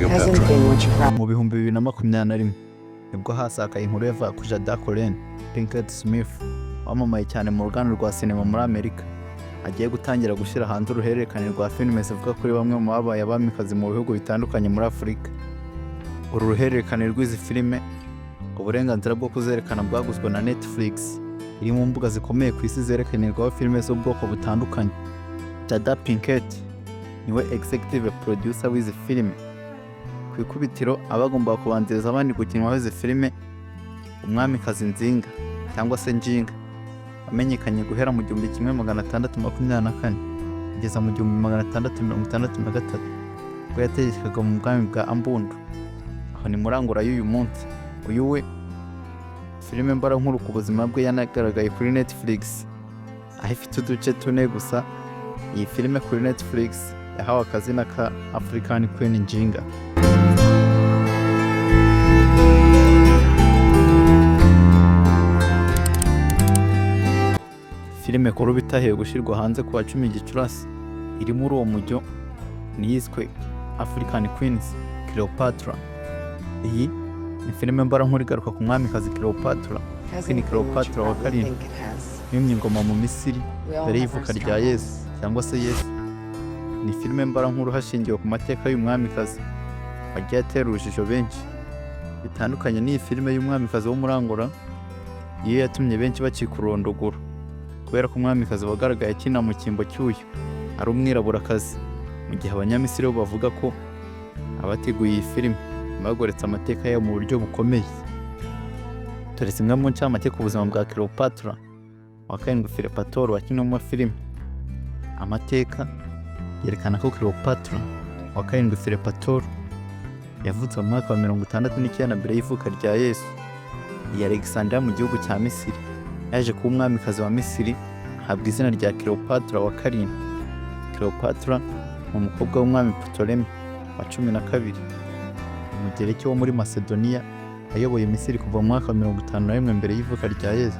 Hasn't Cleopatra. been what you Mu 2021 nibwo hasakaye inkuru yavuga ko Jada Colin Pinkett Smith, wamamaye cyane mu ruganda rwa sinema muri Amerika, agiye gutangira gushyira hanze uruhererekane rwa filime zivuga kuri bamwe mu babaye abamikazi mu bihugu bitandukanye muri Afurika. Uru ruhererekane rw'izi filime, uburenganzira bwo kuzerekana bwaguzwe na Netflix, iri mu mbuga zikomeye ku isi zerekanirwaho filime z'ubwoko butandukanye. Jada Pinkett niwe executive producer w'izi filime. Ku ikubitiro abagombaga kubanziriza abandi gukinwaho izi filime, Umwamikazi Nzinga cyangwa se Njinga, wamenyekanye guhera mu 1624 kugeza mu 1663, ubwo yategekaga mu bwami bwa Ambundu, aho ni muri Angola y'uyu munsi. Uyu we, filime mbarankuru ku buzima bwe yanagaragaye kuri Netflix, aho ifite uduce tune gusa. Iyi filime kuri Netflix yahawe akazina ka African Queen Njinga. Filime kuri itahiwe gushyirwa hanze ku wa 10 Gicurasi iri muri uwo mujyo ni iyiswe African Queens Cleopatra. Iyi ni filime mbarankuru igaruka ku mwamikazi Cleopatra, Hasn't Queen been what you Cleopatra wa probably karindwi, think it has. wimye ingoma mu Misiri We all mbere have our y'ivuka rya Yesu struggles. cyangwa se Yesu. Ni filime mbarankuru hashingiwe ku mateka y'umwamikazi wagiye atera urujijo benshi. Bitandukanye n'iyi filime y'umwamikazi wo muri Angola, iyo yatumye benshi bacika ururondogoro kubera ko umwamikazi wagaragaye akina mu cyimbo cy'uyu ari umwiraburakazi, mu gihe Abanyamisiri bo bavuga ko abateguye iyi filime bagoretse amateka yabo mu buryo bukomeye. Dore zimwe mu ncamake ku buzima bwa Cleopatra wa karindwi Philopator wakinwemo filime. Amateka yerekana ko Cleopatra wa karindwi Philopator yavutse mu mwaka wa 69 mbere y'ivuka rya Yesu i Alexandria mu gihugu cya Misiri. Yaje kuba umwamikazi wa Misiri, ahabwa izina rya Cleopatra wa karindwi. Cleopatra ni umukobwa w'umwami Ptolemy wa 12, Umugereki wo muri Macedonia, ayoboye Misiri kuva mu mwaka wa 51 mbere y'ivuka rya Yesu.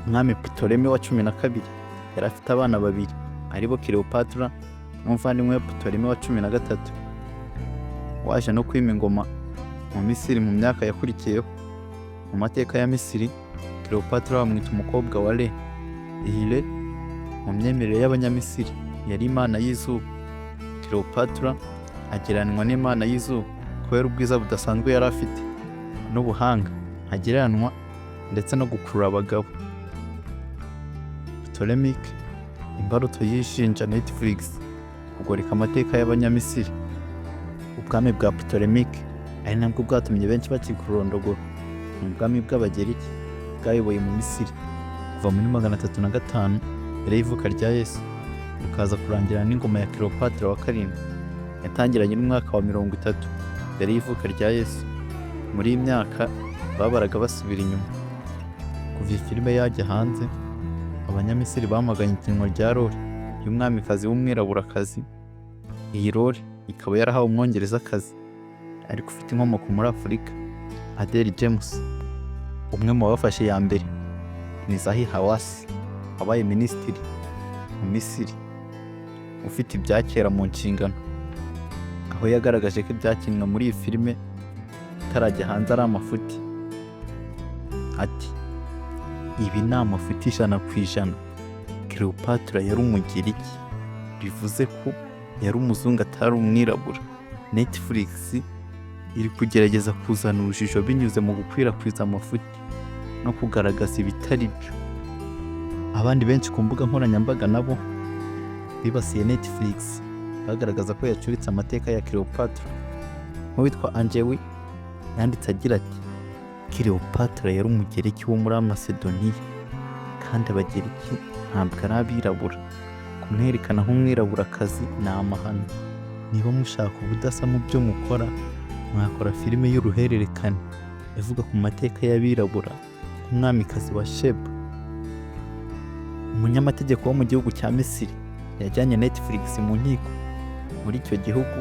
Umwami Ptolemy wa 12 yari afite abana babiri, aribo Cleopatra n'umuvandimwe we Ptolemy wa 13, waje no kwima ingoma mu Misiri mu myaka yakurikiyeho. Mu mateka ya Misiri, Cleopatra bamwita umukobwa wa Re. Iyi Re mu myemerere y'Abanyamisiri yari imana y'izuba. Cleopatra agereranywa n'imana y'izuba kubera ubwiza budasanzwe yari afite n'ubuhanga ntagereranywa ndetse no gukurura abagabo. Ptolemaic, imbarutso yishinja Netflix kugoreka amateka y'Abanyamisiri. Ubwami bwa Ptolemaic, ari nabwo bwatumye benshi bacika ururondogoro, ni ubwami bw'Abagereki bwayoboye mu Misiri kuva muri 305 mbere y'ivuka rya Yesu, bukaza kurangira n'ingoma ya Cleopatra wa karindwi yatangiranye n'umwaka wa 30 mbere y'ivuka rya Yesu. Muri iyi myaka babaraga basubira inyuma. Kuva iyi filime yajya hanze, Abanyamisiri bamaganye ikinwa rya role y'umwamikazi w'umwiraburakazi. Iyi role ikaba yarahawe Umwongerezakazi ariko ufite inkomoko muri Afurika, Adele James. Umwe mu bafashe iya mbere ni Zahi Hawass, wabaye minisitiri mu Misiri ufite ibya kera mu nshingano, aho yagaragaje ko ibyakinwe muri iyi filime itarajya hanze ari amafuti. Ati: "Ibi ni amafuti 100%. Cleopatra yari Umugereki, bivuze ko yari umuzungu atari umwirabura. Netflix iri kugerageza kuzana urujijo binyuze mu gukwirakwiza amafuti no kugaragaza ibitari byo." Abandi benshi ku mbuga nkoranyambaga nabo bibasiye Netflix, bagaragaza ko yacuritse amateka ya Cleopatra. Nk'uwitwa Angewi yanditse agira ati: "Cleopatra yari Umugereki wo muri Macedonia, kandi Abagereki ntabwo ari abirabura. Kumwerekana nk'umwiraburakazi ni amahano. Niba mushaka ubudasa mu byo mukora, mwakora filime y'uruhererekane ivuga ku mateka y'abirabura nk'umwamikazi wa Sheba." Umunyamategeko wo mu gihugu cya Misiri yajyanye Netflix mu nkiko muri icyo gihugu,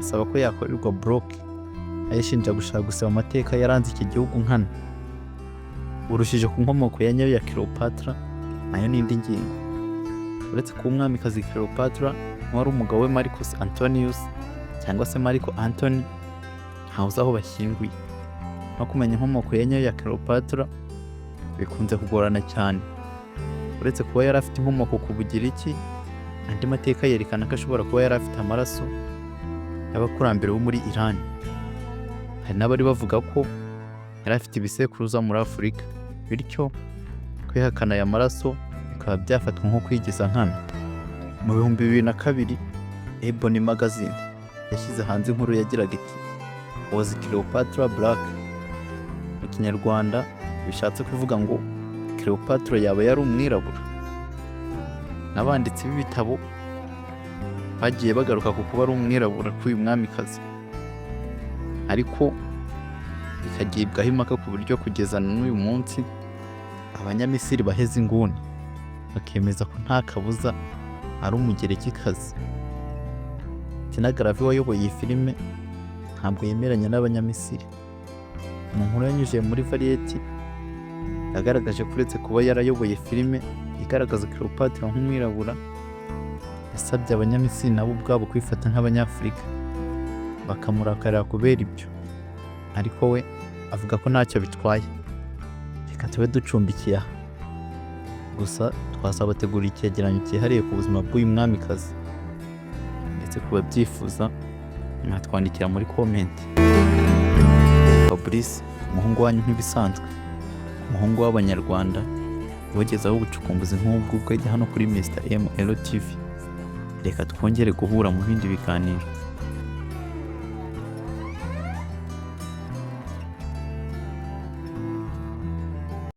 asaba ko yakorerwa block, ayishinja gushaka gusiba amateka yaranze iki gihugu nkana. Urujijo ku nkomoko ya nyayo ya Cleopatra nayo ni indi ngingo. Uretse kuba umwamikazi Cleopatra wari umugabo we Marcus Antonius. cyangwa se Marco Antony, ntawuzi aho bashyinguye. No kumenya inkomoko ya nyayo ya Cleopatra bikunze kugorana cyane. Uretse kuba yari afite inkomoko ku Bugiriki, andi mateka yerekana ko ashobora kuba yari afite amaraso y'abakurambere bo muri Iran. Hari n'abari bavuga ko yari afite ibisekuruza muri Afurika, bityo kwihakana aya maraso bikaba byafatwa nko kwigiza nkana. Mu 2002, Ebony Magazine yashyize hanze inkuru yagiraga iti: "Was Cleopatra Black?" Mu Kinyarwanda bishatse kuvuga ngo "Cleopatra yaba yari umwirabura?" N'abanditsi b'ibitabo bagiye bagaruka ku kuba ari umwirabura k'uyu mwamikazi, ariko bikagibwaho impaka, ku buryo kugeza n'uyu munsi Abanyamisiri baheze inguni bakemeza ko nta kabuza ari Umugerekikazi. Tina Garavi wayoboye iyi filime ntabwo yemeranya n'Abanyamisiri. Mu nkuru yanyujije muri Variety, yagaragaje ko uretse kuba yarayoboye filime igaragaza Cleopatra nk'umwirabura, yasabye Abanyamisiri nabo ubwabo kwifata nk'Abanyafurika, bakamurakarira kubera ibyo, ariko we avuga ko ntacyo bitwaye. Reka tube ducumbikiye aha, gusa twazabategurira icyegeranyo cyihariye ku buzima bw'uyu mwamikazi, ndetse ku babyifuza mwatwandikira muri comment. Fabrice, umuhungu wanyu nk'ibisanzwe, umuhungu w'Abanyarwanda ubagezaho ubucukumbuzi nk'ubwo bwajya hano kuri Mr M L TV. Reka twongere guhura mu bindi biganiro.